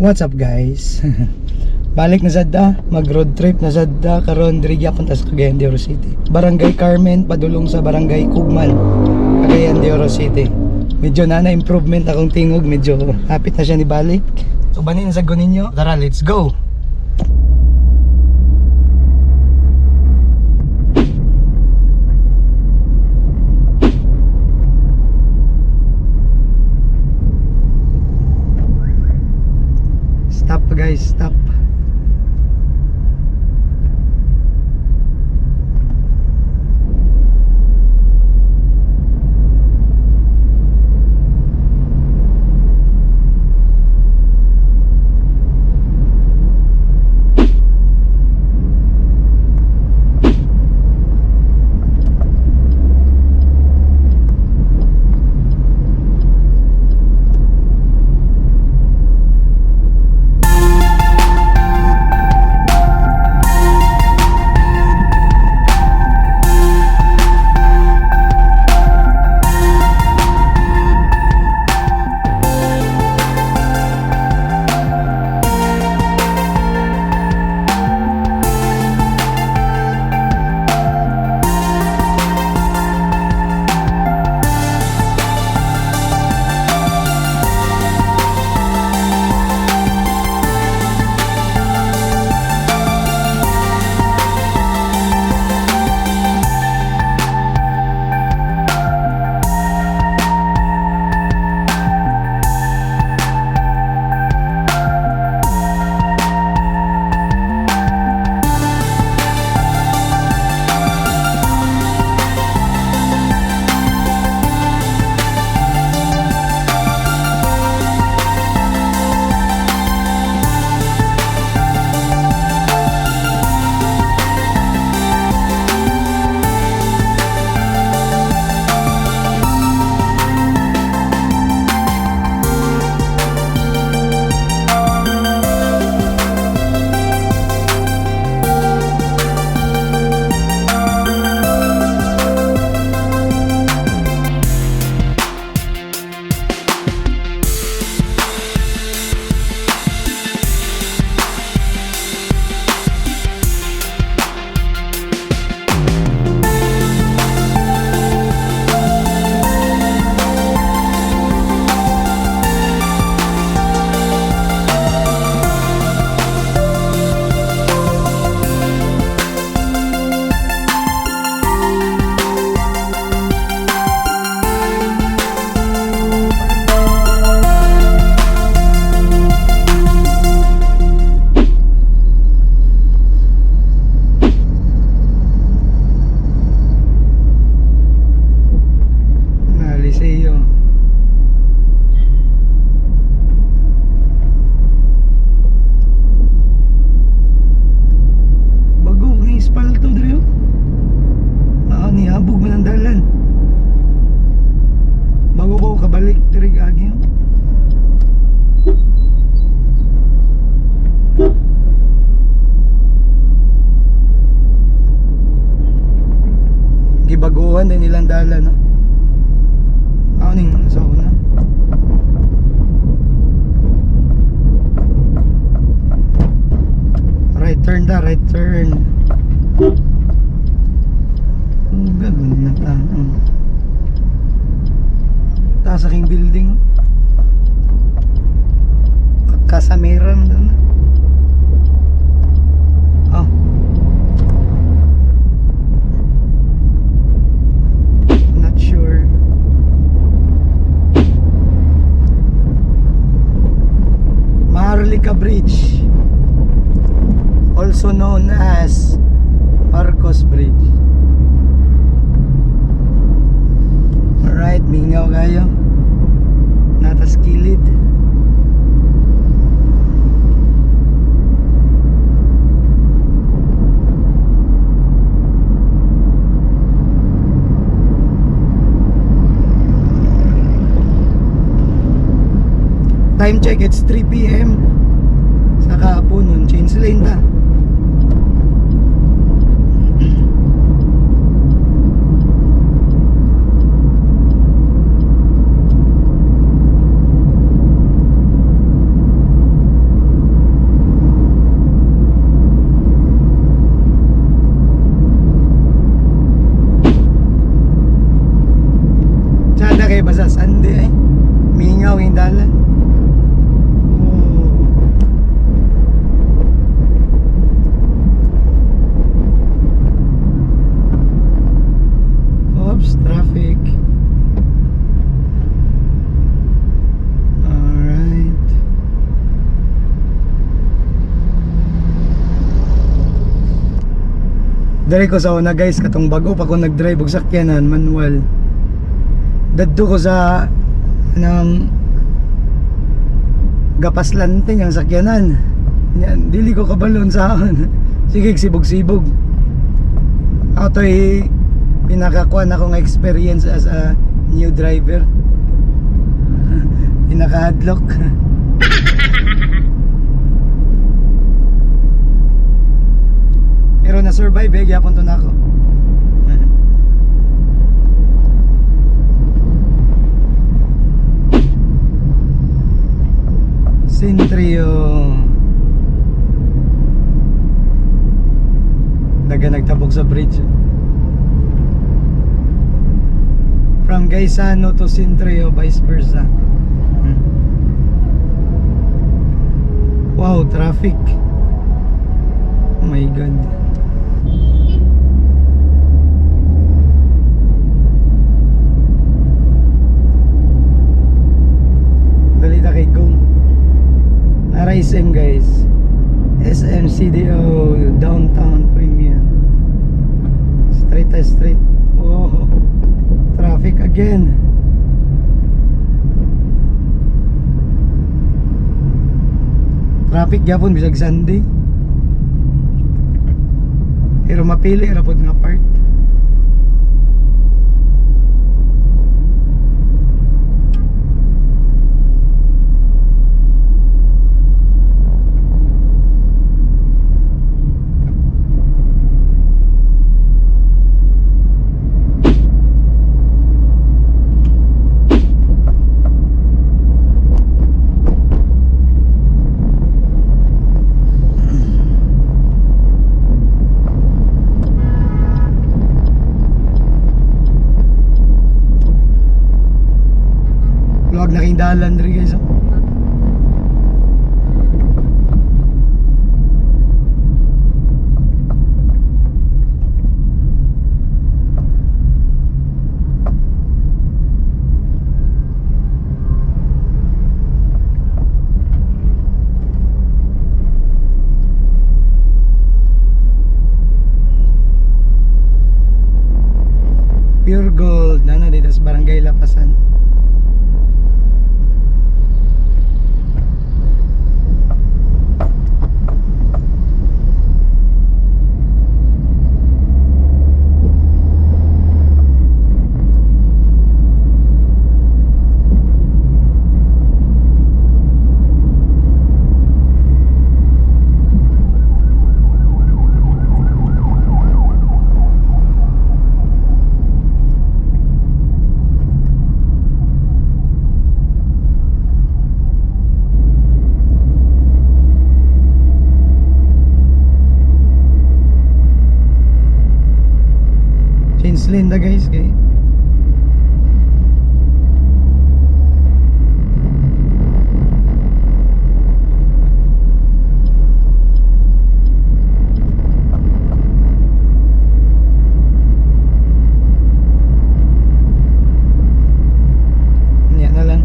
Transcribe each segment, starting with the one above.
What's up, guys? Balik na sad ta, mag road trip na sad ta karon diri gyapon ta sa Cagayan de Oro City. Barangay Carmen padulong sa Barangay Kugman, Cagayan de Oro City. Medyo na na improvement akong tingog, medyo hapit na siya ni balik. So banin sa ninyo. Tara, let's go. Stop, guys, stop. Aliseo. Bago ang espalto diri, oh. Ah, nihabog man ang dalan. Bago ko kabalik diri agi, oh. Gibaguhan din nilang dalan, no. Ako ning sa una. Right turn da, right turn. Oh, gagawin na ta. Oh. Taas aking building, oh. Kasamiran doon. Oh. Not sure. Maharlika Bridge, also known as Marcos Bridge. Alright, mingaw kayo. Natas kilid. Time check, it's 3 p.m. Sa kahapon nun, change lane ta. Diri ko sa una, guys, katong bago pa ko nag-drive og sakyanan manual. Dadto ko sa nang gapaslanting ang sakyanan. Yan, dili ko kabalon sa sige, sibog-sibog. Ako to'y pinakakuan ako nga experience as a new driver. Pinakahadlok. Pero na-survive eh, gyapon to na ako. Centrio. Daga nagtabok sa bridge. From Gaisano to Centrio, vice versa. Wow, traffic. Oh my God. Dali na kay Gong. Nara SM, guys. SM CDO Downtown Premier. Straight tayo, straight. Oh, traffic again. Traffic gyapon bisag Sunday. Pero mapili ra pod nga part. Luwag na kayong dalan diri, guys, oh. Pure Gold na na dito sa Barangay Lapasan. Change lane na, guys, kay yan na lang.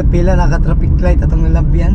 Ambot pila naka traffic light atong nalabyan.